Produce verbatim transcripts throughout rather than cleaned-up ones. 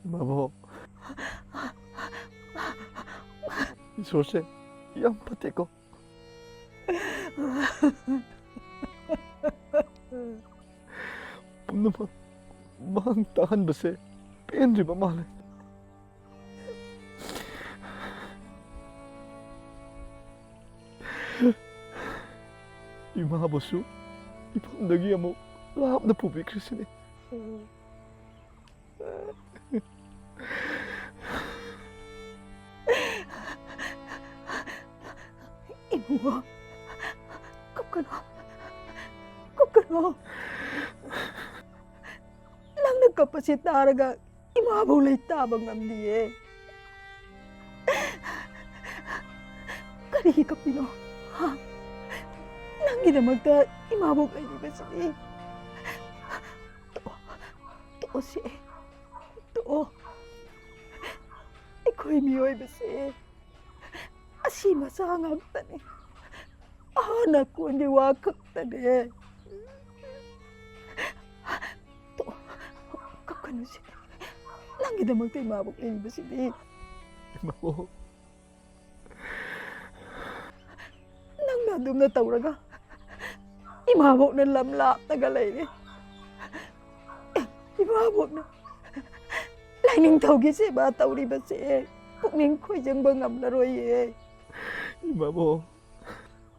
ꯏꯃꯥꯕꯣꯛ, ꯏꯁꯣꯔꯁꯦ ꯌꯥꯝ ꯐꯠꯇꯦꯀꯣ꯫ ꯄꯨꯝꯅꯃꯛ ꯃꯥꯡ ꯇꯥꯍꯟꯕꯁꯦ ꯄꯦꯟꯗ꯭ꯔꯤꯕ ꯃꯥꯜꯂꯦ꯫ ꯏꯃꯥꯕꯨꯁꯨ ꯏꯐꯝꯗꯒꯤ ꯑꯃꯨꯛ ꯂꯥꯞꯅ ꯄꯨꯕꯤꯈ꯭ꯔꯁꯤꯅꯦ꯫ ꯏꯕꯨꯡꯉꯣ, ꯀꯞꯀꯅꯣ, ꯀꯞꯀꯅꯣ꯫ ꯅꯪꯅ ꯀꯞꯄꯁꯤ ꯇꯥꯔꯒ ꯏꯃꯥꯕꯨ ꯂꯩ ꯇꯥꯕ ꯉꯝꯗꯤꯌꯦ꯫ ꯀꯔꯤꯒꯤ ꯀꯞꯄꯤꯅꯣ? ꯍꯥ? ꯅꯪꯒꯤꯗꯃꯛꯇ ꯏꯃꯥꯕꯨ ꯂꯩꯔꯤꯕꯁꯤꯗꯤ꯫ ꯇꯣꯛꯑꯣ, ꯇꯣꯛꯑꯣꯁꯦ, ꯇꯣꯛꯑꯣ꯫ ꯑꯩꯈꯣꯏ ꯃꯤꯑꯣꯏꯕꯁꯦ ꯑꯁꯤ ꯃꯆꯥ ꯉꯥꯛꯇꯅꯤ꯫ ꯑꯍꯥꯟ ꯑꯀꯣꯟꯒꯤ ꯋꯥ ꯈꯛꯇꯅꯦ꯫ ꯇꯣꯛꯑꯣ, ꯀꯞꯀꯅꯨꯁꯦ꯫ ꯅꯪꯒꯤꯗꯃꯛꯇ ꯏꯃꯥꯕꯣꯛ ꯂꯩꯔꯤꯕꯁꯤꯗꯤ꯫ ꯏꯃꯥꯕꯣꯛ꯫ ꯅꯪꯅ ꯑꯗꯨꯝꯅ ꯇꯧꯔꯒ ꯏꯃꯥꯕꯣꯛꯅ ꯂꯝ ꯂꯥꯞꯅꯒ ꯂꯩꯔꯦ꯫ ꯏꯃꯥꯕꯣꯛꯅ ꯂꯥꯏꯅꯤꯡꯊꯧꯒꯤ ꯁꯦꯕꯥ ꯇꯧꯔꯤꯕꯁꯦ ꯄꯨꯛꯅꯤꯡ ꯈꯣꯏꯖꯪꯕ ꯉꯝꯂꯔꯣꯏꯌꯦ꯫ ꯏꯃꯥꯕꯣꯛ꯫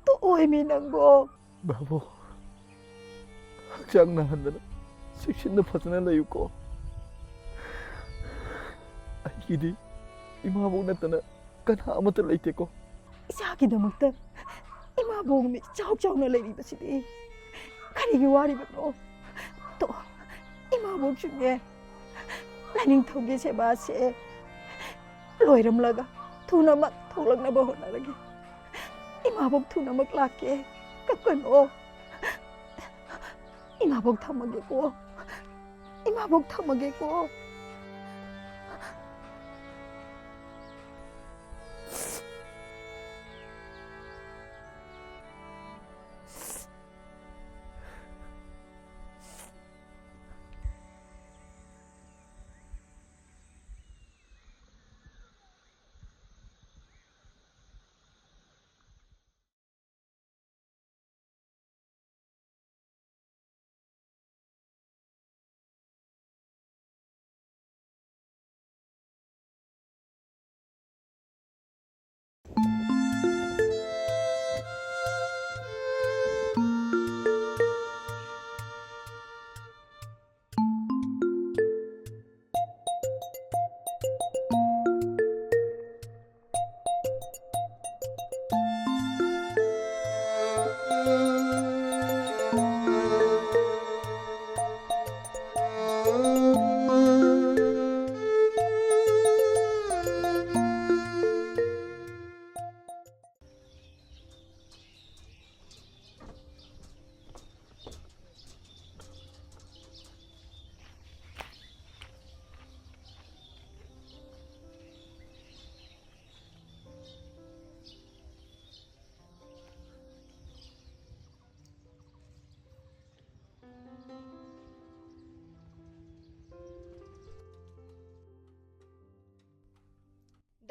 ꯇꯣꯛꯑꯣꯏꯃꯤ ꯅꯪꯕꯣ꯫ ꯕꯥꯕꯨ, ꯍꯛꯆꯥꯡ ꯅꯥꯍꯟꯗꯅ ꯆꯦꯛꯁꯤꯟꯅ ꯐꯖꯅ ꯂꯩꯌꯨꯀꯣ꯫ ꯑꯩꯒꯤꯗꯤ ꯏꯃꯥꯕꯣꯛ ꯅꯠꯇꯅ ꯀꯅꯥ ꯑꯃꯠꯇ ꯂꯩꯇꯦꯀꯣ꯫ ꯏꯆꯥꯒꯤꯗꯃꯛꯇ ꯏꯃꯥꯕꯣꯛꯅ ꯏꯆꯥꯎ ꯆꯥꯎꯅ ꯂꯩꯔꯤꯕꯁꯤꯗꯤ ꯀꯔꯤꯒꯤ ꯋꯥꯔꯤꯕꯅꯣ? ꯇꯣ, ꯏꯃꯥꯕꯣꯛꯁꯨꯅꯦ, ꯂꯥꯏꯅꯤꯡꯊꯧꯒꯤ ꯁꯦꯕꯥꯁꯦ ꯂꯣꯏꯔꯝꯂꯒ ꯊꯨꯅꯃꯛ ꯊꯣꯛꯂꯛꯅꯕ ꯍꯣꯠꯅꯔꯒꯦ꯫ ꯏꯃꯥꯕꯣꯛ ꯊꯨꯅꯃꯛ ꯂꯥꯛꯀꯦ꯫ ꯀꯞꯀꯅꯣ꯫ ꯏꯃꯥꯕꯣꯛ ꯊꯝꯃꯒꯦꯀꯣ꯫ ꯏꯃꯥꯕꯣꯛ ꯊꯝꯃꯒꯦꯀꯣ꯫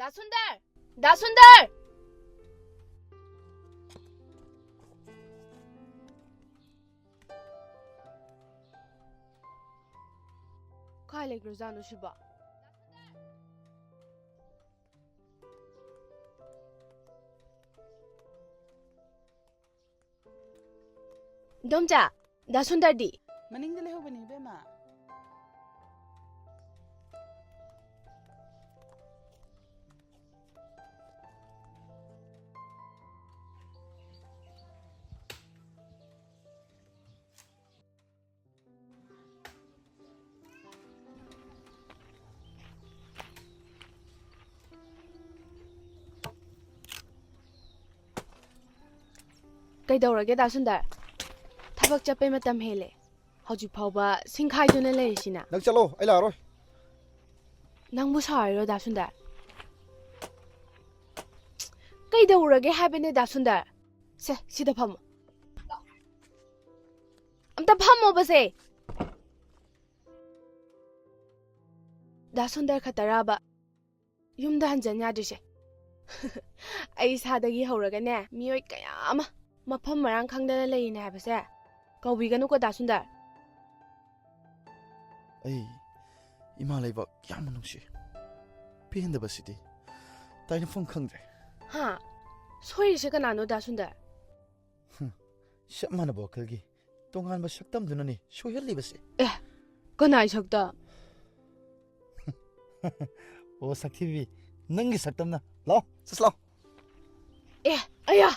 ꯗꯥ ꯁꯨꯟꯗꯔ! ꯗꯥ ꯁꯨꯟꯗꯔ! ꯀꯥꯏ ꯂꯩꯈ꯭ꯔꯖꯥꯠꯅꯣ ꯁꯤꯕꯣ? ꯏꯟꯗꯣꯝꯆꯥ, ꯗꯥ ꯁꯨꯟꯗꯔꯗꯤ? ꯃꯅꯤꯡꯗ ꯂꯩꯍꯧꯕꯅꯤ, ꯏꯕꯦꯝꯃ꯫ ꯀꯩꯗꯧꯔꯒꯦ, ꯗꯥ ꯁꯨꯟꯗꯔ? ꯊꯕꯛ ꯆꯠꯄꯩ ꯃꯇꯝ ꯍꯦꯜꯂꯦ꯫ ꯍꯧꯖꯤꯛ ꯐꯥꯎꯕ ꯁꯤꯡꯈꯥꯏꯗꯨꯅ ꯂꯩꯔꯤꯁꯤꯅ꯫ ꯅꯪ ꯆꯠꯂꯣ, ꯑꯩ ꯂꯥꯛꯑꯔꯣꯏ꯫ ꯅꯪꯕꯨ ꯁꯥꯎꯔꯤꯔꯣ, ꯗꯥ ꯁꯨꯟꯗꯔ? ꯀꯩꯗꯧꯔꯒꯦ ꯍꯥꯏꯕꯅꯦ, ꯗꯥ ꯁꯨꯟꯗꯔ? ꯁꯦ, ꯁꯤꯗ ꯐꯝꯃꯣ꯫ ꯑꯝꯇ ꯐꯝꯃꯣꯕꯁꯦ꯫ ꯗꯥ ꯁꯨꯟꯗꯔ ꯈꯛꯇꯔꯕ ꯌꯨꯝꯗ ꯍꯟꯖꯟ ꯌꯥꯗ꯭ꯔꯤꯁꯦ? ꯑꯩ ꯏꯁꯥꯗꯒꯤ ꯍꯧꯔꯒꯅꯦ, ꯃꯤꯑꯣꯏ ꯀꯌꯥ ꯑꯃ ꯃꯐꯝ ꯃꯔꯥꯡ ꯈꯪꯗꯅ ꯂꯩꯔꯤꯅꯦ ꯍꯥꯏꯕꯁꯦ ꯀꯧꯕꯤꯒꯅꯨꯀꯣ, ꯗꯥ ꯁꯨꯟꯗꯔ꯫ ꯑꯩ ꯏꯃꯥ ꯂꯩꯕꯥꯛ ꯌꯥꯝꯅ ꯅꯨꯡꯁꯤ꯫ ꯄꯦꯟꯗꯕꯁꯤꯗꯤ ꯇꯥꯏꯅꯐꯝ ꯈꯪꯗ꯭ꯔꯦ꯫ ꯍꯥ? ꯁꯣꯏꯔꯤꯁꯦ ꯀꯅꯥꯅꯣ, ꯗꯥ ꯁꯨꯟꯗꯔ? ꯍꯨꯝ, ꯆꯞ ꯃꯥꯟꯅꯕ ꯋꯥꯈꯜꯒꯤ ꯇꯣꯉꯥꯟꯕ ꯁꯛꯇꯝꯗꯨꯅꯅꯤ ꯁꯣꯏꯍꯜꯂꯤꯕꯁꯦ꯫ ꯑꯦ, ꯀꯅꯥꯏ ꯁꯛꯇꯝ? ꯑꯣ, ꯁꯛꯊꯤꯕꯤ, ꯅꯪꯒꯤ ꯁꯛꯇꯝꯅ꯫ ꯂꯥꯛꯑꯣ, ꯆꯠꯁꯤ ꯂꯥꯛꯑꯣ꯫ ꯑꯦ, ꯑꯌꯥ!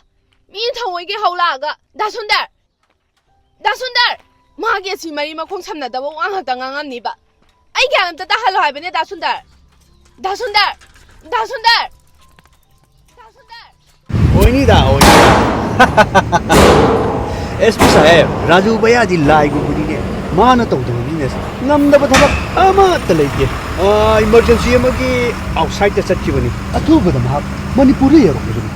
ꯃꯤ ꯊꯑꯣꯏꯒꯤ ꯍꯧ ꯂꯥꯛꯑꯒ, ꯗꯥ ꯁꯨꯟꯗꯔ! ꯗꯥ ꯁꯨꯟꯗꯔ! ꯃꯥꯒꯤ ꯑꯁꯤ ꯃꯔꯤ ꯃꯈꯣꯡ ꯁꯝꯅꯗꯕ ꯋꯥ ꯉꯥꯛꯇ ꯉꯥꯡꯉꯝꯅꯤꯕ꯫ ꯑꯩ ꯒ꯭ꯌꯥꯟ ꯑꯝꯇ ꯇꯥꯍꯜꯂꯣ ꯍꯥꯏꯕꯅꯦ, ꯗꯥ ꯁꯨꯟꯗꯔ! ꯗꯥ ꯁꯨꯟꯗꯔ! ꯗꯥ ꯁꯨꯟꯗꯔ! ꯗꯥ ꯁꯨꯟꯗꯔ! ꯑꯣꯏꯅꯤꯗ, ꯑꯣꯏꯅꯤꯗ꯫ ꯑꯦꯁ ꯄꯤ ꯁꯥꯍꯦꯕ, ꯔꯥꯖꯨ ꯚꯩꯌꯥꯗꯤ ꯂꯥꯏꯒꯨꯝꯕꯅꯤꯅꯦ꯫ ꯃꯥꯅ ꯇꯧꯗꯕ ꯕꯤꯖꯤꯅꯦꯁ, ꯉꯝꯗꯕ ꯊꯕꯛ ꯑꯃꯠꯇ ꯂꯩꯇꯦ꯫ ꯑꯥ, ꯏꯃꯔꯖꯦꯟꯁꯤ ꯑꯃꯒꯤ ꯑꯥꯎꯠꯁꯥꯏꯗꯇ ꯆꯠꯈꯤꯕꯅꯤ꯫ ꯑꯊꯨꯕꯗ ꯃꯍꯥꯛ ꯃꯅꯤꯄꯨꯔꯗ ꯌꯧꯔꯛꯂꯒꯅꯤ꯫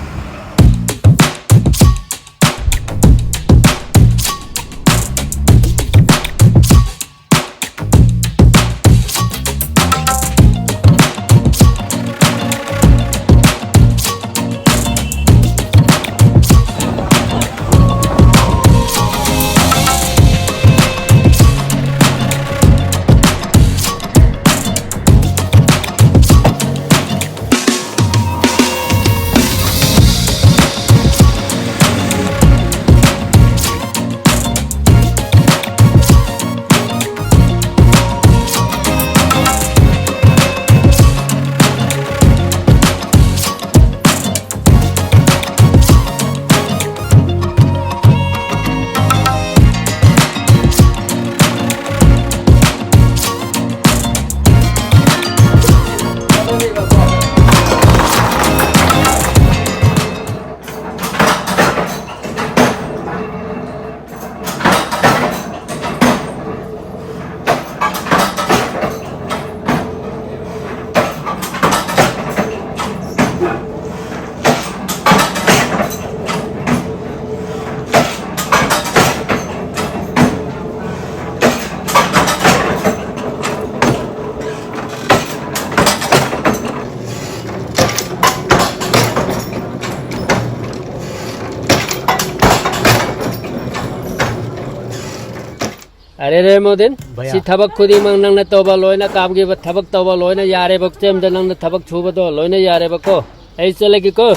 ꯑꯔꯦ ꯔꯦ ꯃꯣꯗꯤꯟ, ꯚꯌꯥ꯫ ꯁꯤ ꯊꯕꯛ ꯈꯨꯗꯤꯡꯃꯛ ꯅꯪꯅ ꯇꯧꯕ ꯂꯣꯏꯅ ꯀꯥꯝꯒꯤꯕ ꯊꯕꯛ ꯇꯧꯕ ꯂꯣꯏꯅ ꯌꯥꯔꯦꯕ, ꯆꯦꯝꯗ ꯅꯪꯅ ꯊꯕꯛ ꯁꯨꯕꯗꯣ ꯂꯣꯏꯅ ꯌꯥꯔꯦꯕꯀꯣ꯫ ꯑꯩ ꯆꯠꯂꯒꯦꯀꯣ꯫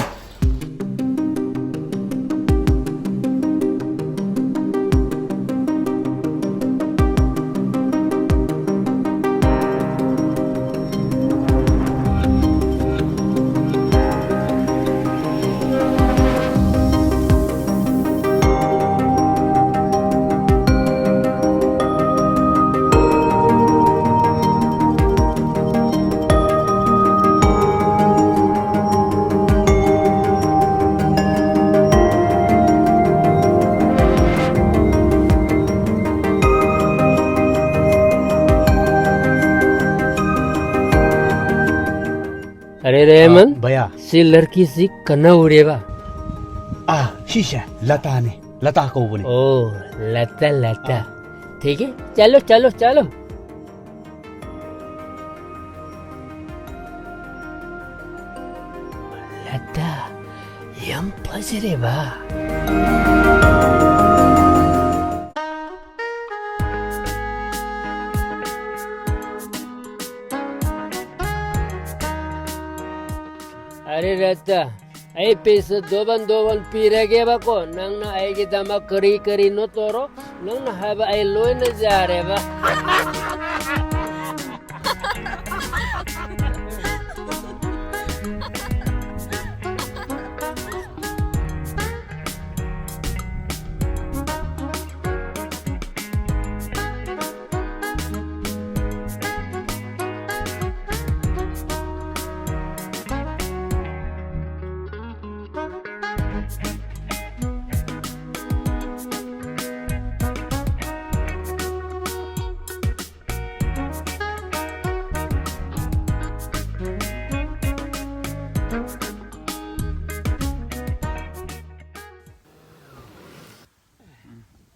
ꯑꯔꯦ ꯔꯦꯍꯃꯟ, ꯑ, ꯚꯌꯥ꯫ ꯁꯤ ꯂꯔꯀꯤꯁꯤ ꯀꯅꯥ ꯎꯔꯦꯕ? ꯑꯥ, ꯁꯤꯁꯦ ꯂꯇꯥꯅꯦ꯫ ꯂꯇꯥ ꯀꯧꯕꯅꯦ꯫ ꯑꯣ, ꯂꯇꯥ, ꯂꯇꯥ꯫ ꯑꯥ꯫ ꯊꯤꯛ ꯍꯦ, ꯆꯂꯣ, ꯆꯂꯣ, ꯆꯂꯣ꯫ ꯂꯇꯥ, ꯌꯥꯝ ꯐꯖꯔꯦꯕ꯫ ꯑꯔꯦ ꯔꯇꯥ, ꯑꯩ ꯄꯩꯁꯥ ꯗꯣꯕꯟ ꯗꯣꯕꯟ ꯄꯤꯔꯒꯦꯕꯀꯣ, ꯅꯪꯅ ꯑꯩꯒꯤꯗꯃꯛ ꯀꯔꯤ ꯀꯔꯤꯅꯣ ꯇꯧꯔꯣ, ꯅꯪꯅ ꯍꯥꯏꯕ ꯑꯩ ꯂꯣꯏꯅ ꯌꯥꯔꯦꯕ꯫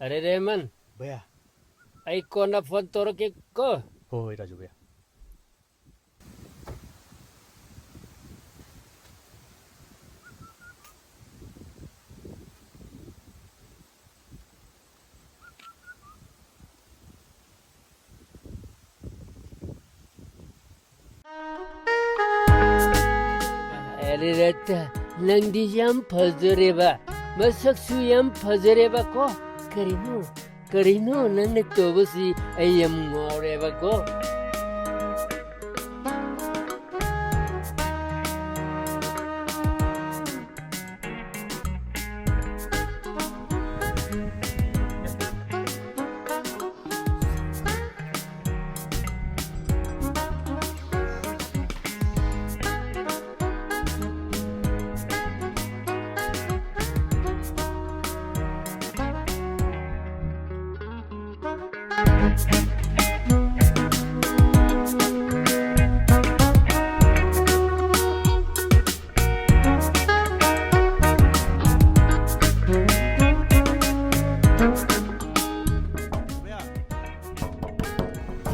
ꯑꯔꯦ ꯔꯦꯍꯃꯟ, ꯚꯌꯥ꯫ ꯑꯩ ꯀꯣꯟꯅ ꯐꯣꯟ ꯇꯧꯔꯛꯀꯦꯀꯣ꯫ ꯍꯣꯏ, ꯍꯣꯏ, ꯔꯥꯖꯨ ꯚꯌꯥ꯫ ꯑꯔꯦ ꯔꯇ, ꯅꯪꯗꯤ ꯌꯥꯝ ꯐꯖꯔꯦꯕ, ꯃꯁꯛꯁꯨ ꯌꯥꯝ ꯐꯖꯔꯦꯕꯀꯣ꯫ ꯀꯔꯤꯅꯣ, ꯀꯔꯤꯅꯣ ꯅꯪꯅ ꯇꯧꯕꯁꯤ? ꯑꯩ ꯌꯥꯝ ꯉꯥꯎꯔꯦꯕꯀꯣ꯫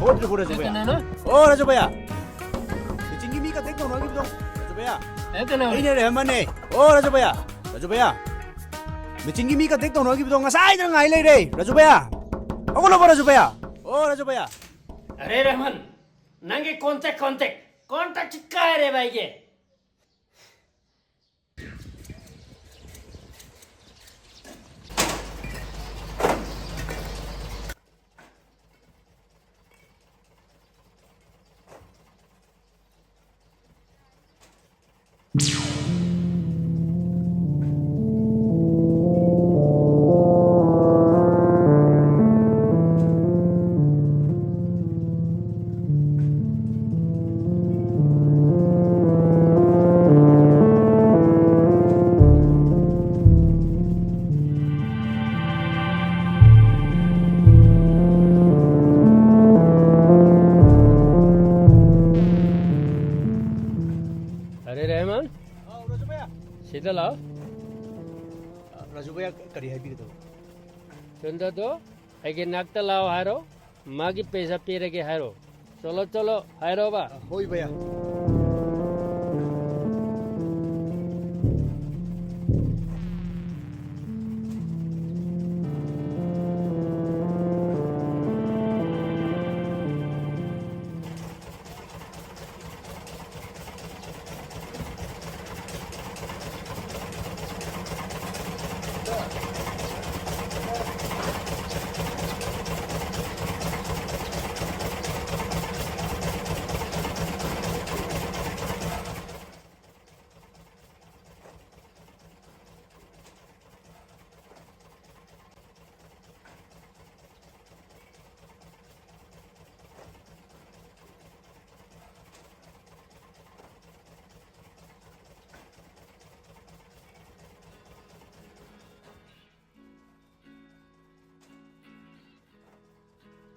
ꯍꯧꯒꯠꯇ꯭ꯔꯤꯕꯣ ꯔꯥꯖꯨ ꯚꯩꯌꯥ? ꯀꯅꯥꯅꯣ? ꯑꯣ ꯔꯥꯖꯨ ꯚꯩꯌꯥ, ꯃꯦꯆꯤꯟꯒꯤ ꯃꯤ ꯀꯟꯇꯦꯛ ꯇꯧꯅꯈꯤꯕꯗꯣ, ꯔꯥꯖꯨ ꯚꯩꯌꯥ꯫ ꯑꯦ, ꯀꯅꯥꯅꯣ? ꯑꯩꯅꯦ, ꯔꯦꯍꯃꯟꯅꯦ꯫ ꯑꯣ ꯔꯥꯖꯨ ꯚꯩꯌꯥ, ꯔꯥꯖꯨ ꯚꯩꯌꯥ, ꯃꯦꯆꯤꯟꯒꯤ ꯃꯤ ꯀꯟꯇꯦꯛ ꯇꯧꯅꯈꯤꯕꯗꯣ ꯉꯁꯥꯏꯗꯅ ꯉꯥꯏ ꯂꯩꯔꯦ ꯔꯥꯖꯨ ꯚꯩꯌꯥ꯫ ꯍꯧꯒꯠꯂꯕꯣ ꯔꯥꯖꯨ ꯚꯩꯌꯥ? ꯑꯣ ꯔꯥꯖꯨ ꯚꯩꯌꯥ꯫ ꯑꯔꯦ ꯔꯦꯍꯃꯟ, ꯅꯪꯒꯤ ꯀꯣꯟꯇꯦꯛ, ꯀꯣꯟꯇꯦꯛ, ꯀꯣꯟꯇꯦꯛꯁꯤ ꯀꯥꯏꯔꯦꯕ ꯑꯩꯒꯤ꯫ ꯑꯔꯦ ꯔꯦꯍꯃꯟ, ꯑꯥꯎ, ꯔꯥꯖꯨ ꯚꯩꯌꯥ꯫ ꯁꯤꯗ ꯂꯥꯛꯑꯣ꯫ ꯑ, ꯔꯥꯖꯨ ꯚꯩꯌꯥ, ꯀꯔꯤ ꯍꯥꯏꯕꯤꯒꯗꯕ? ꯆꯟꯗ꯭ꯔꯗꯣ ꯑꯩꯒꯤ ꯅꯥꯛꯇ ꯂꯥꯛꯑꯣ ꯍꯥꯏꯔꯣ, ꯃꯥꯒꯤ ꯄꯩꯁꯥ ꯄꯤꯔꯒꯦ ꯍꯥꯏꯔꯣ꯫ ꯆꯠꯂꯣ, ꯆꯠꯂꯣ, ꯍꯥꯏꯔꯣꯕ꯫ ꯑ, ꯍꯣꯏ ꯚꯩꯌꯥ꯫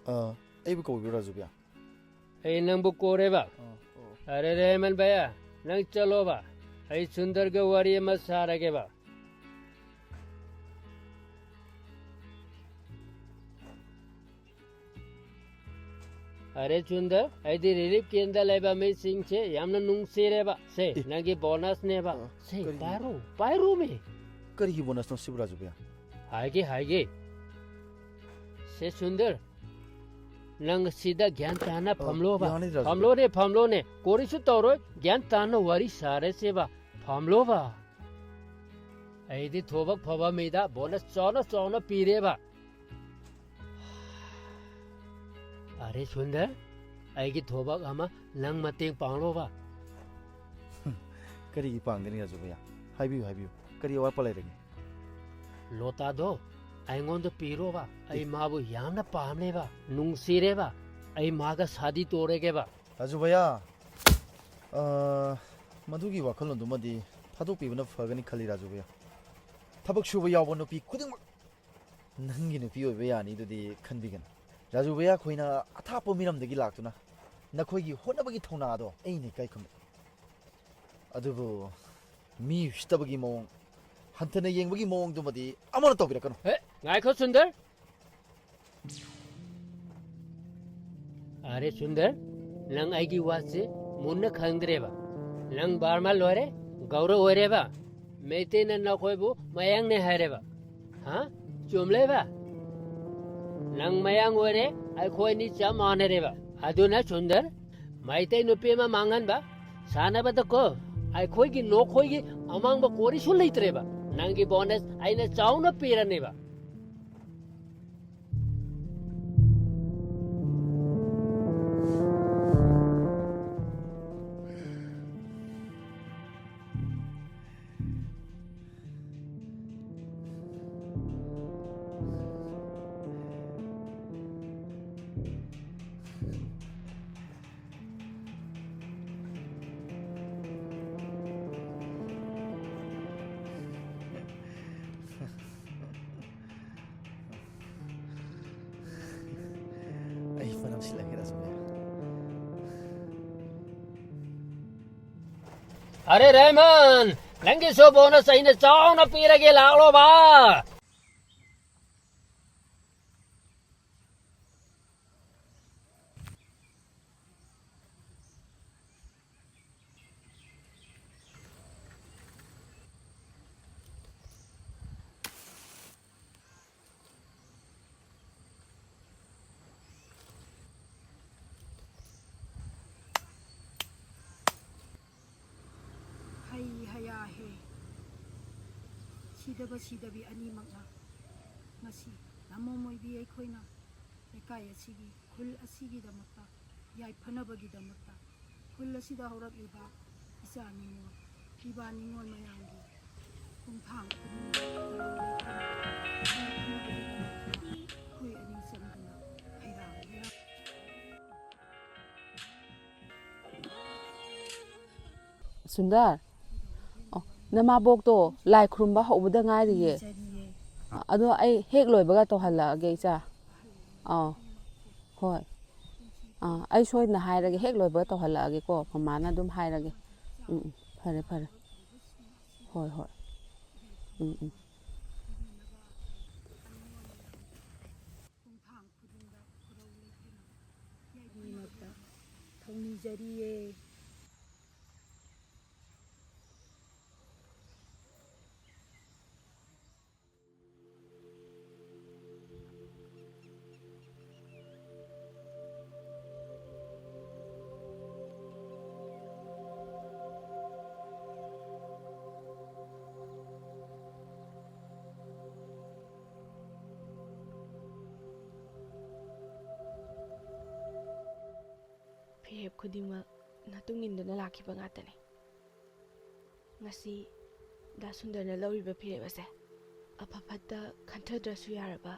ꯑ, ꯑꯩꯕꯨ ꯀꯧꯕꯤꯕ꯭ꯔꯣ, ꯔꯥꯖꯨ ꯚꯩꯌꯥ? ꯑꯩ ꯅꯪꯕꯨ ꯀꯧꯔꯦꯕ꯫ ꯑ, ꯑꯣ꯫ ꯑꯔꯦ, ꯔꯦꯍꯃꯟ ꯚꯩꯌꯥ, ꯅꯪ ꯆꯠꯂꯣꯕ꯫ ꯑꯩ ꯁꯨꯟꯗꯔꯒ ꯋꯥꯔꯤ ꯑꯃ ꯁꯥꯔꯒꯦꯕ꯫ ꯑꯔꯦ ꯁꯨꯟꯗꯔ, ꯑꯩꯗꯤ ꯔꯤꯂꯤꯐ ꯀꯦꯝꯗ ꯂꯩꯕ ꯃꯤꯁꯤꯡꯁꯦ ꯌꯥꯝꯅ ꯅꯨꯡꯁꯤꯔꯦꯕ꯫ ꯁꯦ, ꯑꯦ꯫ ꯅꯪꯒꯤ ꯕꯣꯅꯁꯅꯦꯕ꯫ ꯑ, ꯁꯦ, ꯀꯔꯤꯒꯤ? ꯄꯥꯏꯔꯣ, ꯄꯥꯏꯔꯣꯃꯤ꯫ ꯀꯔꯤꯒꯤ ꯕꯣꯅꯁꯅꯣ ꯁꯤꯕꯨ, ꯔꯥꯖꯨ ꯚꯩꯌꯥ? ꯍꯥꯏꯒꯦ, ꯍꯥꯏꯒꯦ꯫ ꯁꯦ ꯁꯨꯟꯗꯔ, ꯅꯪ ꯁꯤꯗ ꯒ꯭ꯌꯥꯟ ꯇꯥꯅ ꯑ, ꯐꯝꯂꯣꯕ꯫ ꯌꯥꯅꯤ, ꯔꯥꯖꯨ ꯚꯩꯌꯥ꯫ ꯐꯝꯂꯣꯅꯦ, ꯐꯝꯂꯣꯅꯦ꯫ ꯀꯣꯔꯤꯁꯨ ꯇꯧꯔꯣꯏ, ꯒ꯭ꯌꯥꯟ ꯇꯥꯅ ꯋꯥꯔꯤ ꯁꯥꯔꯁꯦꯕ꯫ ꯐꯝꯂꯣꯕ꯫ ꯑꯩꯗꯤ ꯊꯕꯛ ꯐꯕ ꯃꯤꯗ ꯕꯣꯅꯁ ꯆꯥꯎꯅ ꯆꯥꯎꯅ ꯄꯤꯔꯦꯕ꯫ ꯑꯔꯦ ꯁꯨꯟꯗꯔ, ꯑꯩꯒꯤ ꯊꯕꯛ ꯑꯃ ꯅꯪ ꯃꯇꯦꯡ ꯄꯥꯡꯂꯣꯕ꯫ ꯀꯔꯤꯒꯤ ꯄꯥꯡꯒꯅꯤ, ꯔꯥꯖꯨ ꯚꯩꯌꯥ? ꯍꯥꯏꯕꯤꯌꯨ, ꯍꯥꯏꯕꯤꯌꯨ꯫ ꯀꯔꯤ ꯑꯋꯥꯠꯄ ꯂꯩꯔꯒꯦ? ꯂꯣꯇꯥꯗꯣ ꯑꯩꯉꯣꯟꯗ ꯄꯤꯔꯣꯕ꯫ ꯑꯩ ꯑꯦ꯫ ꯃꯥꯕꯨ ꯌꯥꯝꯅ ꯄꯥꯝꯂꯦꯕ, ꯅꯨꯡꯁꯤꯔꯦꯕ꯫ ꯑꯩ ꯃꯥꯒ ꯁꯥꯗꯤ ꯇꯧꯔꯒꯦꯕ꯫ ꯔꯥꯖꯨ ꯚꯩꯌꯥ, ꯑ, ꯃꯗꯨꯒꯤ ꯋꯥꯈꯜꯂꯣꯟꯗꯨꯃꯗꯤ ꯊꯥꯗꯣꯛꯄꯤꯕꯅ ꯐꯒꯅꯤ ꯈꯜꯂꯤ, ꯔꯥꯖꯨ ꯚꯩꯌꯥ꯫ ꯊꯕꯛ ꯁꯨꯕ ꯌꯥꯎꯕ ꯅꯨꯄꯤ ꯈꯨꯗꯤꯡꯃꯛ ꯅꯪꯒꯤ ꯅꯨꯄꯤ ꯑꯣꯏꯕ ꯌꯥꯅꯤ, ꯑꯗꯨꯗꯤ ꯈꯟꯕꯤꯒꯅꯨ꯫ ꯔꯥꯖꯨ ꯚꯩꯌꯥ, ꯑꯩꯈꯣꯏꯅ ꯑꯊꯥꯞꯄ ꯃꯤꯔꯝꯗꯒꯤ ꯂꯥꯛꯇꯨꯅ ꯅꯈꯣꯏꯒꯤ ꯍꯣꯠꯅꯕꯒꯤ ꯊꯧꯅꯥ ꯑꯗꯣ ꯑꯩꯅ ꯏꯀꯥꯏ ꯈꯨꯝꯅꯩ꯫ ꯑꯗꯨꯕꯨ ꯃꯤ ꯎꯁꯤꯠꯇꯕꯒꯤ ꯃꯑꯣꯡ, ꯍꯟꯊꯅ ꯌꯦꯡꯕꯒꯤ ꯃꯑꯣꯡꯗꯨꯃꯗꯤ ꯑꯃꯅ ꯇꯧꯕꯤꯔꯛꯀꯅꯨ꯫ ꯍꯦ, ꯉꯥꯏꯈꯣ ꯁꯨꯟꯗꯔ꯫ ꯑꯔꯦ ꯁꯨꯟꯗꯔ, ꯅꯪ ꯑꯩꯒꯤ ꯋꯥꯁꯦ ꯃꯨꯟꯅ ꯈꯪꯗ꯭ꯔꯦꯕ꯫ ꯅꯪ ꯕꯔꯃꯟ ꯑꯣꯏꯔꯦ, ꯒꯧꯔ ꯑꯣꯏꯔꯦꯕ꯫ ꯃꯩꯇꯩꯅ ꯅꯈꯣꯏꯕꯨ ꯃꯌꯥꯡꯅꯦ ꯍꯥꯏꯔꯦꯕ꯫ ꯍꯥ? ꯆꯨꯝꯂꯦꯕ? ꯅꯪ ꯃꯌꯥꯡ ꯑꯣꯏꯔꯦ, ꯑꯩꯈꯣꯏ ꯑꯅꯤ ꯆꯞ ꯃꯥꯟꯅꯔꯦꯕ꯫ ꯑꯗꯨꯅ ꯁꯨꯟꯗꯔ, ꯃꯩꯇꯩ ꯅꯨꯄꯤ ꯑꯃ ꯃꯥꯡꯍꯟꯕ, ꯁꯥꯟꯅꯕꯗꯀꯣ, ꯑꯩꯈꯣꯏꯒꯤ ꯅꯈꯣꯏꯒꯤ ꯑꯃꯥꯡꯕ ꯀꯣꯔꯤꯁꯨ ꯂꯩꯇ꯭ꯔꯦꯕ꯫ ꯅꯪꯒꯤ ꯕꯣꯅꯁ ꯑꯩꯅ ꯆꯥꯎꯅ ꯄꯤꯔꯅꯦꯕ꯫ ꯑꯔꯦ ꯔꯦꯍꯃꯟ, ꯅꯪꯒꯤꯁꯨ ꯕꯣꯅꯁ ꯑꯩꯅ ꯆꯥꯎꯅ ꯄꯤꯔꯒꯦ, ꯂꯥꯛꯂꯣꯕ꯫ ꯍꯩ ꯍꯌꯥ ꯍꯦ꯫ ꯁꯤꯗꯕ ꯁꯤꯗꯕꯤ ꯑꯅꯤꯃꯛꯅ ꯉꯁꯤ ꯅꯃꯣꯝ ꯑꯣꯏꯕꯤ ꯑꯩꯈꯣꯏꯅ ꯂꯩꯀꯥꯏ ꯑꯁꯤꯒꯤ, ꯈꯨꯜ ꯑꯁꯤꯒꯤꯗꯃꯛꯇ, ꯌꯥꯏꯐꯅꯕꯒꯤꯗꯃꯛꯇ ꯈꯨꯜ ꯑꯁꯤꯗ ꯍꯧꯔꯛꯂꯤꯕ ꯏꯆꯥ ꯅꯤꯉꯣꯜ, ꯏꯕꯥ ꯅꯤꯉꯣꯜ ꯃꯌꯥꯝꯒꯤ ꯈꯣꯡꯊꯥꯡ ꯈꯨꯗꯤꯡꯃꯛ ꯑꯩꯈꯣꯏ ꯑꯅꯤ ꯆꯪꯗꯨꯅ ꯍꯩꯔꯥꯡ ꯍꯩꯔꯥꯡ ꯁꯨꯟꯗꯔ, ꯑꯣ, ꯅꯃꯥꯕꯣꯛꯇꯣ ꯂꯥꯏ ꯈꯨꯔꯨꯝꯕ ꯍꯧꯕꯗ ꯉꯥꯏꯔꯤꯌꯦ꯫ ꯆꯠꯂꯤꯌꯦ꯫ ꯑꯗꯣ ꯑꯩ ꯍꯦꯛ ꯂꯣꯏꯕꯒ ꯇꯧꯍꯜꯂꯛꯑꯒꯦ, ꯏꯆꯥ꯫ ꯑꯥꯎ, ꯍꯣꯏ꯫ ꯑꯥ, ꯑꯩ ꯁꯣꯏꯗꯅ ꯍꯥꯏꯔꯒꯦ, ꯍꯦꯛ ꯂꯣꯏꯕꯒ ꯇꯧꯍꯜꯂꯛꯑꯒꯦꯀꯣ, ꯃꯃꯥꯅ ꯑꯗꯨꯝ ꯍꯥꯏꯔꯒꯦ꯫ ꯎꯝ, ꯎꯝ, ꯐꯔꯦ, ꯐꯔꯦ꯫ ꯍꯣꯏ, ꯍꯣꯏ꯫ ꯎꯝ, ꯎꯝ꯫ ꯊꯧꯅꯤꯖꯔꯤꯌꯦ꯫ ꯐꯤꯔꯦꯞ ꯈꯨꯗꯤꯡꯃꯛ ꯅꯇꯨꯡ ꯏꯟꯗꯨꯅ ꯂꯥꯛꯈꯤꯕ ꯉꯥꯛꯇꯅꯤ꯫ ꯉꯁꯤ ꯗꯥ ꯁꯨꯟꯗꯔꯅ ꯂꯧꯔꯤꯕ ꯐꯤꯔꯦꯞ ꯑꯁꯦ ꯑꯐ ꯐꯠꯇ ꯈꯟꯊꯗ꯭ꯔꯁꯨ ꯌꯥꯔꯕ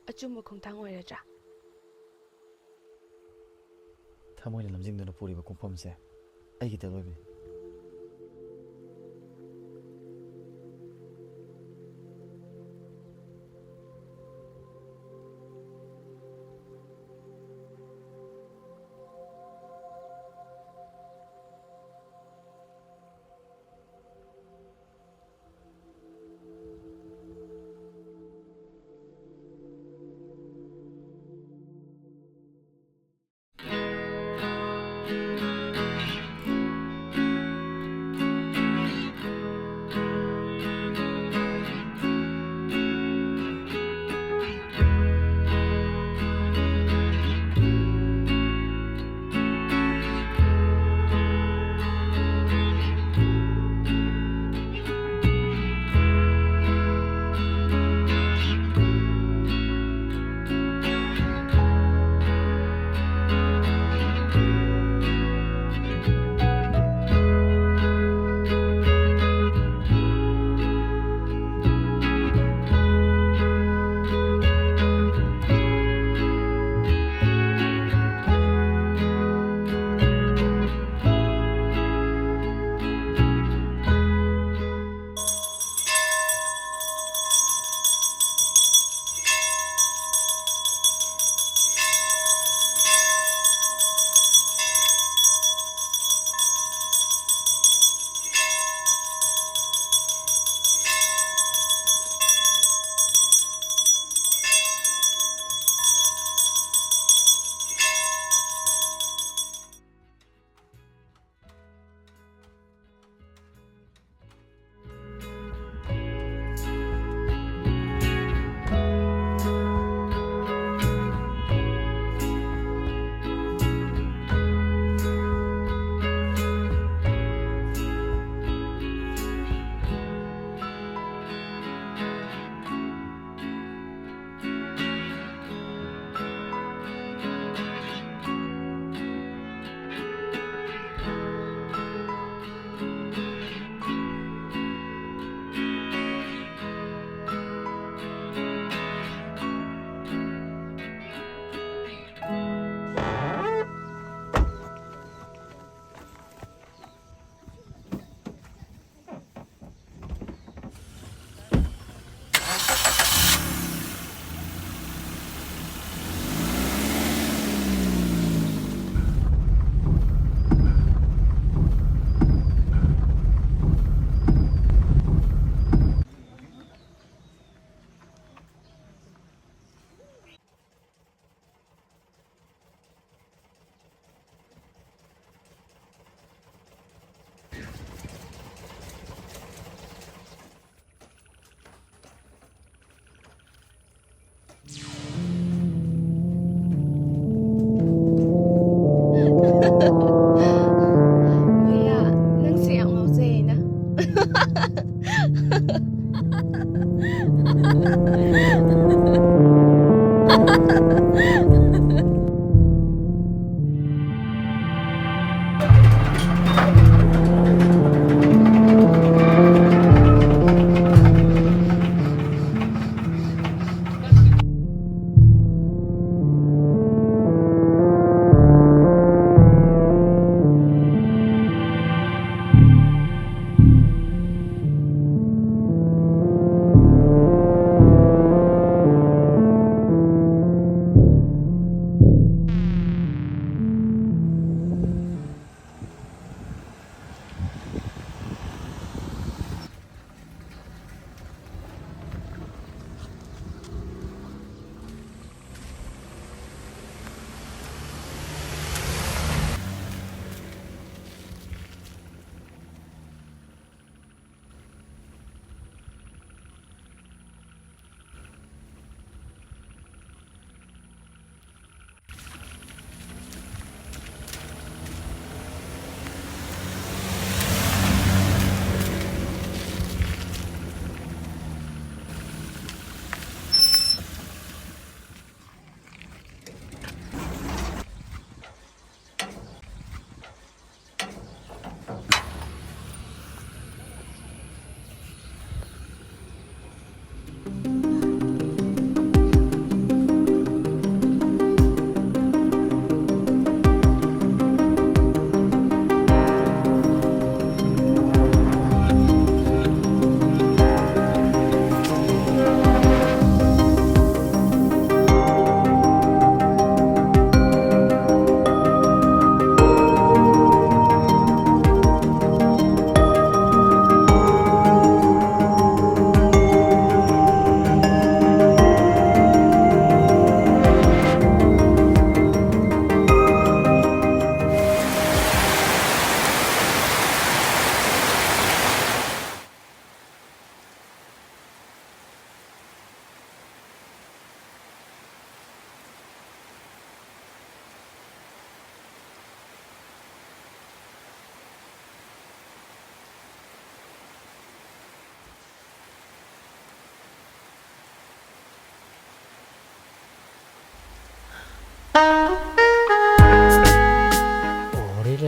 ꯑꯆꯨꯝꯕ ꯈꯣꯡꯊꯥꯡ ꯑꯣꯏꯔꯗ꯭ꯔꯥ? ꯊꯃꯣꯏꯅ ꯂꯝꯖꯤꯡꯗꯨꯅ ꯄꯨꯔꯤꯕ ꯈꯣꯡꯐꯝꯁꯦ ꯑꯩꯒꯤꯗ ꯂꯣꯏꯕꯅꯤ꯫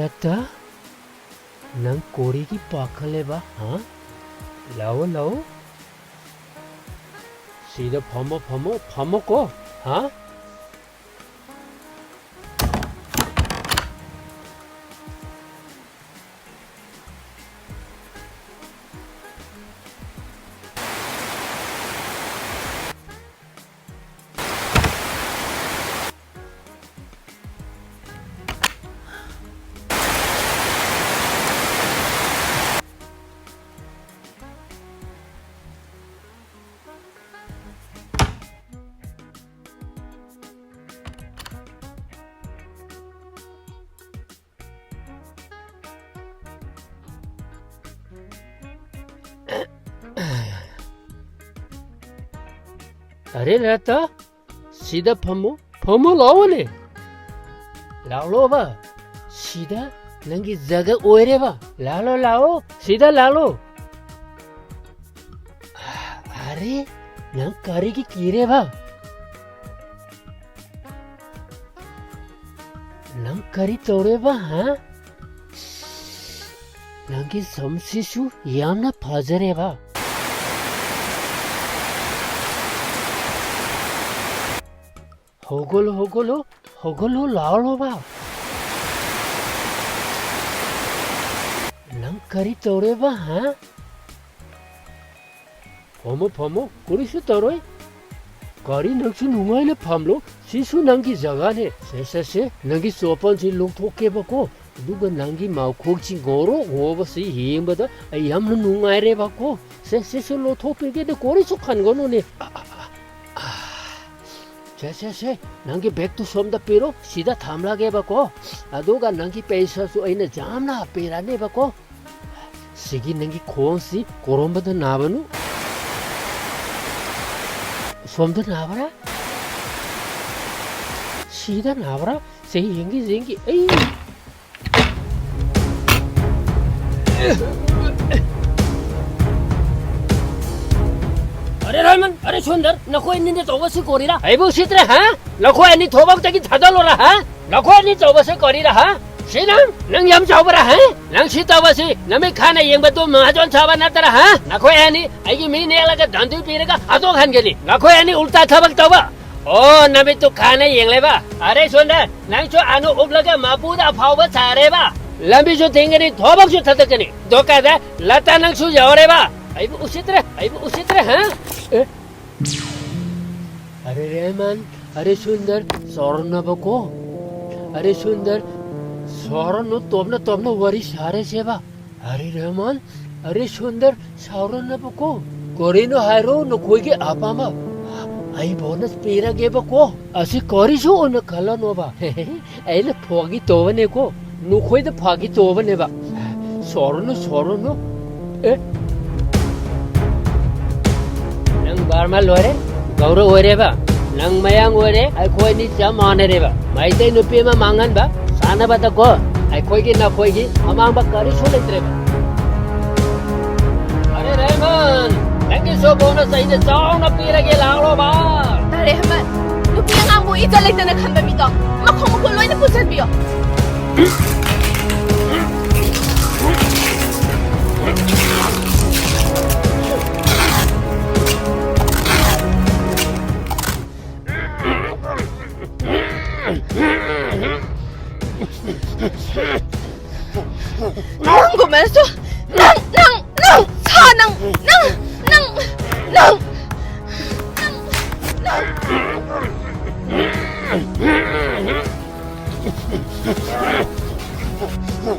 ꯑꯠꯇ, ꯅꯪ ꯀꯣꯔꯤꯒꯤ ꯄꯥꯈꯠꯂꯦꯕ, ꯍꯥ? ꯂꯥꯛꯑꯣ, ꯂꯥꯛꯑꯣ꯫ ꯁꯤꯗ ꯐꯝꯃꯣ, ꯐꯝꯃꯣ, ꯐꯝꯃꯣꯀꯣ, ꯍꯥ? ꯑꯔꯦ ꯂꯇꯥ, ꯁꯤꯗ ꯐꯝꯃꯨ, ꯐꯝꯃꯨ ꯂꯥꯛꯑꯣꯅꯦ꯫ ꯂꯥꯛꯂꯣꯕ, ꯁꯤꯗ ꯅꯪꯒꯤ ꯖꯒ ꯑꯣꯏꯔꯦꯕ꯫ ꯂꯥꯛꯂꯣ, ꯂꯥꯛꯑꯣ, ꯁꯤꯗ ꯂꯥꯛꯂꯣ꯫ ꯑꯔꯦ, ꯅꯪ ꯀꯔꯤꯒꯤ ꯀꯤꯔꯦꯕ? ꯅꯪ ꯀꯔꯤ ꯇꯧꯔꯦꯕ, ꯍꯥ? ꯅꯪꯒꯤ ꯁꯝꯁꯤꯁꯨ ꯌꯥꯝꯅ ꯐꯖꯔꯦꯕ꯫ ꯍꯧꯒꯠꯂꯣ, ꯍꯧꯒꯠꯂꯣ, ꯍꯧꯒꯠꯂꯣ, ꯂꯥꯛꯂꯣꯕ꯫ ꯅꯪ ꯀꯔꯤ ꯇꯧꯔꯦꯕ, ꯍꯥ? ꯐꯝꯃꯣ, ꯐꯝꯃꯣ, ꯀꯔꯤꯁꯨ ꯇꯧꯔꯣꯏ꯫ ꯀꯔꯤ, ꯅꯪꯁꯨ ꯅꯨꯡꯉꯥꯏꯅ ꯐꯝꯂꯣ, ꯁꯤꯁꯨ ꯅꯪꯒꯤ ꯖꯒꯥꯅꯦ꯫ ꯁꯦ, ꯁꯦ, ꯁꯦ, ꯅꯪꯒꯤ ꯆꯣꯄꯜꯁꯤ ꯂꯧꯊꯣꯛꯀꯦꯕꯀꯣ, ꯑꯗꯨꯒ ꯅꯪꯒꯤ ꯃꯈꯣꯡꯁꯤ ꯉꯧꯔꯣ ꯉꯧꯕꯁꯤ ꯌꯦꯡꯕꯗ ꯑꯩ ꯌꯥꯝꯅ ꯅꯨꯡꯉꯥꯏꯔꯦꯕꯀꯣ꯫ ꯁꯦ, ꯁꯤꯁꯨ ꯂꯧꯊꯣꯛꯄꯤꯒꯦꯅꯦ, ꯀꯔꯤꯁꯨ ꯈꯟꯒꯅꯨꯅꯦ꯫ ꯑ, ꯑ, ꯑ, ꯑ꯫ ꯁꯦ, ꯁꯦ, ꯁꯦ, ꯅꯪꯒꯤ ꯕꯦꯒꯇꯨ ꯁꯣꯝꯗ ꯄꯤꯔꯣ, ꯁꯤꯗ ꯊꯝꯂꯒꯦꯕꯀꯣ꯫ ꯑꯗꯨꯒ ꯅꯪꯒꯤ ꯄꯩꯁꯥꯁꯨ ꯑꯩꯅ ꯌꯥꯝꯅ ꯄꯤꯔꯅꯦꯕꯀꯣ꯫ ꯁꯤꯒꯤ ꯅꯪꯒꯤ ꯈꯣꯡꯁꯤ ꯀꯣꯔꯣꯝꯕꯗ ꯅꯥꯕꯅꯨ꯫ ꯁꯣꯝꯗ ꯅꯥꯕ꯭ꯔꯥ? ꯁꯤꯗ ꯅꯥꯕ꯭ꯔꯥ? ꯁꯦ, ꯌꯦꯡꯒꯦ, ꯌꯦꯡꯒꯦ꯫ ꯑꯩ꯫ ꯑꯔꯦ ꯔꯍꯃꯟ, ꯑꯔꯦ ꯁꯨꯟꯗꯔ, ꯅꯈꯣꯏ ꯑꯅꯤꯅ ꯇꯧꯕꯁꯤ ꯀꯣꯔꯤꯔꯥ? ꯑꯩꯕꯨ ꯎꯁꯤꯠꯇ꯭ꯔꯦ, ꯍꯥ? ꯅꯈꯣꯏ ꯑꯅꯤ ꯊꯣꯛꯂꯛꯇꯒꯤ ꯊꯥꯗꯣꯛꯂꯣꯔꯥ, ꯍꯥ? ꯅꯈꯣꯏ ꯑꯅꯤ ꯇꯧꯕꯁꯤ ꯀꯣꯔꯤꯔꯥ, ꯍꯥ? ꯁꯤ ꯅꯪ, ꯅꯪ ꯌꯥꯝ ꯆꯥꯎꯕ꯭ꯔꯥ, ꯍꯥ? ꯅꯪ ꯁꯤ ꯇꯧꯕꯁꯤ ꯅꯃꯤꯠ ꯈꯥꯅ ꯌꯦꯡꯕꯗꯨ ꯃꯍꯥꯖꯣꯟ ꯁꯥꯕ ꯅꯠꯇ꯭ꯔꯥ, ꯍꯥ? ꯅꯈꯣꯏ ꯑꯅꯤ ꯑꯩꯒꯤ ꯃꯤ ꯅꯦꯛꯂꯒ ꯗꯟꯗꯨ ꯄꯤꯔꯒ ꯍꯥꯠꯇꯣꯛꯍꯟꯒꯅꯤ꯫ ꯅꯈꯣꯏ ꯑꯅꯤ ꯎꯜꯇꯥ ꯊꯕꯛ ꯇꯧꯕ꯫ ꯑꯣ, ꯅꯃꯤꯠꯇꯨ ꯈꯥꯅ ꯌꯦꯡꯂꯦꯕ? ꯑꯔꯦ ꯁꯣꯟꯗ, ꯅꯪꯁꯨ ꯑꯅꯨ ꯎꯞꯂꯒ ꯃꯄꯨꯗ ꯑꯐꯥꯎꯕ ꯁꯥꯔꯦꯕ? ꯂꯝꯕꯤꯁꯨ ꯊꯤꯡꯒꯅꯤ, ꯊꯕꯛꯁꯨ ꯊꯠꯇꯛꯀꯅꯤ꯫ ꯗꯣꯀꯥꯗ ꯂꯇꯥ ꯅꯪꯁꯨ ꯌꯥꯎꯔꯦꯕ? ꯑꯩꯕꯨ ꯎꯁꯤꯠꯇ꯭ꯔꯦ, ꯑꯩꯕꯨ ꯎꯁꯤꯠꯇ꯭ꯔꯦ, ꯍꯥ? ꯑꯦ? ꯑꯔꯦ ꯔꯦꯍꯃꯥꯟ, ꯑꯔꯦ ꯁꯨꯟꯗꯔ, ꯁꯥꯎꯔꯅꯕꯀꯣ꯫ ꯑꯔꯦ ꯁꯨꯟꯗꯔ, ꯁꯥꯎꯔꯅꯨ, ꯇꯣꯞꯅ ꯇꯣꯞꯅ ꯋꯥꯔꯤ ꯁꯥꯔꯁꯦꯕ꯫ ꯑꯔꯦ ꯔꯦꯍꯃꯥꯟ, ꯑꯔꯦ ꯁꯨꯟꯗꯔ, ꯁꯥꯎꯔꯅꯕꯀꯣ꯫ ꯀꯔꯤꯅꯣ ꯍꯥꯏꯔꯣ ꯅꯈꯣꯏꯒꯤ ꯑꯄꯥꯝꯕ꯫ ꯑꯩ ꯕꯣꯅꯁ ꯄꯤꯔꯒꯦꯕꯀꯣ꯫ ꯑꯁꯤ ꯀꯔꯤꯁꯨ ꯑꯣꯏꯅ ꯈꯜꯂꯅꯣꯕ꯫ ꯑꯩꯅ ꯐꯥꯒꯤ ꯇꯧꯕꯅꯦꯀꯣ꯫ ꯅꯈꯣꯏꯗ ꯐꯥꯒꯤ ꯇꯧꯕꯅꯦꯕ꯫ ꯁꯥꯎꯔꯅꯨ, ꯁꯥꯎꯔꯅꯨ꯫ ꯑꯦ? ꯅꯪ ꯕꯔꯃꯥ ꯂꯣꯏꯔꯦ, ꯒꯧꯔ ꯑꯣꯏꯔꯦꯕ꯫ ꯅꯪ ꯃꯌꯥꯡ ꯑꯣꯏꯔꯦ, ꯑꯩꯈꯣꯏ ꯑꯅꯤ ꯆꯞ ꯃꯥꯟꯅꯔꯦꯕ꯫ ꯃꯩꯇꯩ ꯅꯨꯄꯤ ꯑꯃ ꯃꯥꯡꯍꯟꯕ, ꯁꯥꯟꯅꯕꯗꯀꯣ, ꯑꯩꯈꯣꯏꯒꯤ ꯅꯈꯣꯏꯒꯤ ꯑꯃꯥꯡꯕ ꯀꯔꯤꯁꯨ ꯂꯩꯇ꯭ꯔꯦꯕ꯫ ꯑꯔꯦ ꯔꯦꯍꯃꯥꯟ, ꯅꯪꯒꯤꯁꯨ ꯕꯣꯅꯁ ꯑꯩꯅ ꯆꯥꯎꯅ ꯄꯤꯔꯒꯦ, ꯂꯥꯛꯂꯣꯕ꯫ ꯇꯥꯔꯦ ꯑꯍꯃꯗ, ꯅꯨꯄꯤ ꯑꯉꯥꯡꯕꯨ ꯏꯖꯠ ꯂꯩꯇꯅ ꯈꯟꯕ ꯃꯤꯗꯣ ꯃꯈꯣꯡ ꯃꯈꯨꯠ ꯂꯣꯏꯅ ꯄꯨꯟꯁꯤꯟꯕꯤꯌꯣ꯫ ꯅꯪꯒꯨꯝꯕꯅꯁꯨ, ꯅꯪ, ꯅꯪ, ꯅꯪ, ꯁꯥ, ꯅꯪ, ꯅꯪ, ꯅꯪ, ꯅꯪ, ꯅꯪ, ꯅꯪ, ꯅꯪ꯫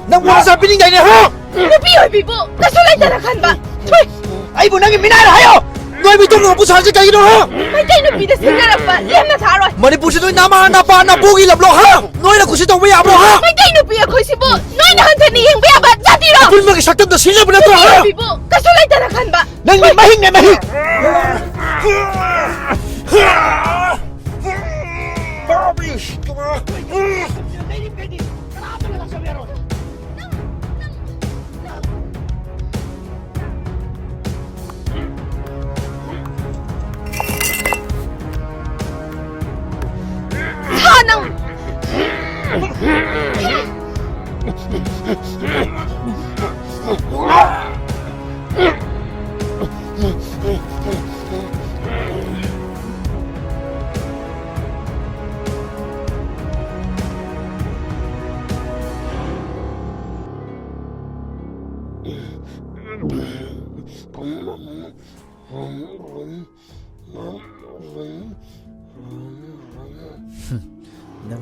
ꯅꯪ ꯃꯆꯥ ꯄꯤꯅꯤꯡꯗꯥꯏꯅꯦ, ꯍꯥ? ꯅꯨꯄꯤ ꯑꯣꯏꯕꯤꯕꯨ ꯀꯩꯁꯨ ꯂꯩꯇꯅ ꯈꯟꯕ꯫ ꯊꯨꯏ! ꯑꯩꯕꯨ ꯅꯪꯒꯤ ꯃꯤꯅꯥꯏꯔ ꯍꯥꯏꯌꯣ! ꯅꯣꯏ ꯃꯤꯇꯣꯞꯅ ꯃꯄꯨ ꯁꯥꯔꯁꯤ ꯀꯩꯒꯤꯅꯣ, ꯍꯥ? ꯃꯩꯇꯩ ꯅꯨꯄꯤꯗ ꯁꯤꯡꯅꯔꯛꯄ ꯂꯦꯝꯅ ꯊꯥꯔꯣꯏ꯫ ꯃꯅꯤꯄꯨꯔꯁꯤ ꯅꯣꯏ ꯅꯃꯥ ꯅꯄꯥ ꯅꯄꯨꯒꯤ ꯂꯝꯂꯣ, ꯍꯥ? ꯅꯣꯏꯅ ꯀꯨꯁꯤ ꯇꯧꯕ ꯌꯥꯕ꯭ꯔꯣ, ꯍꯥ? ꯃꯩꯇꯩ ꯅꯨꯄꯤ ꯑꯩꯈꯣꯏꯁꯤꯕꯨ ꯅꯣꯏꯅ ꯍꯟꯊꯅ ꯌꯦꯡꯕ ꯌꯥꯕ ꯖꯥꯇꯤꯔꯣ? ꯑꯄꯨꯟꯕꯒꯤ ꯁꯛꯇꯝꯗ ꯁꯤꯖꯤꯟꯅꯕ ꯅꯠꯇ꯭ꯔꯣ, ꯍꯥ? ꯅꯨꯄꯤ ꯑꯣꯏꯕꯤꯕꯨ ꯀꯩꯁꯨ ꯂꯩꯇꯅ ꯈꯟꯕ꯫ ꯅꯪꯗꯤ ꯃꯍꯤꯛꯅꯦ, ꯃꯍꯤꯛ! ꯁꯥ ꯅꯪ!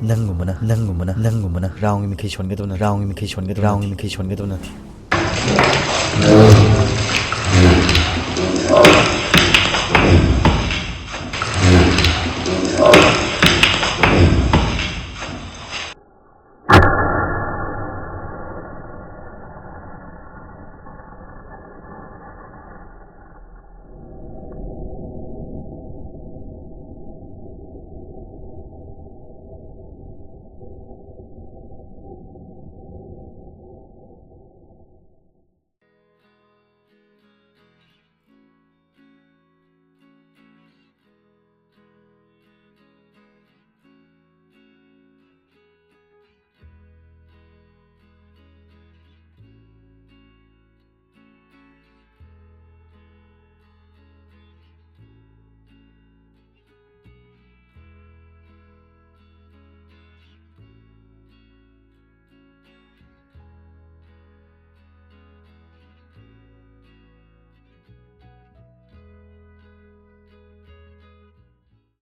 ꯅꯪꯒꯨꯝꯕꯅ ꯅꯪꯒꯨꯝꯕꯅ ꯅꯪꯒꯨꯝꯕꯅ ꯔꯥꯎꯟꯒꯤ ꯃꯤꯈꯩ ꯁꯣꯟꯒꯗꯕꯅ ꯔꯥꯎꯟꯒꯤ ꯃꯤꯈꯩ ꯁꯣꯟꯒꯗꯕ ꯔꯥꯎꯟꯒꯤ ꯃꯤꯈꯩ ꯁꯣꯟꯒꯗꯕꯅ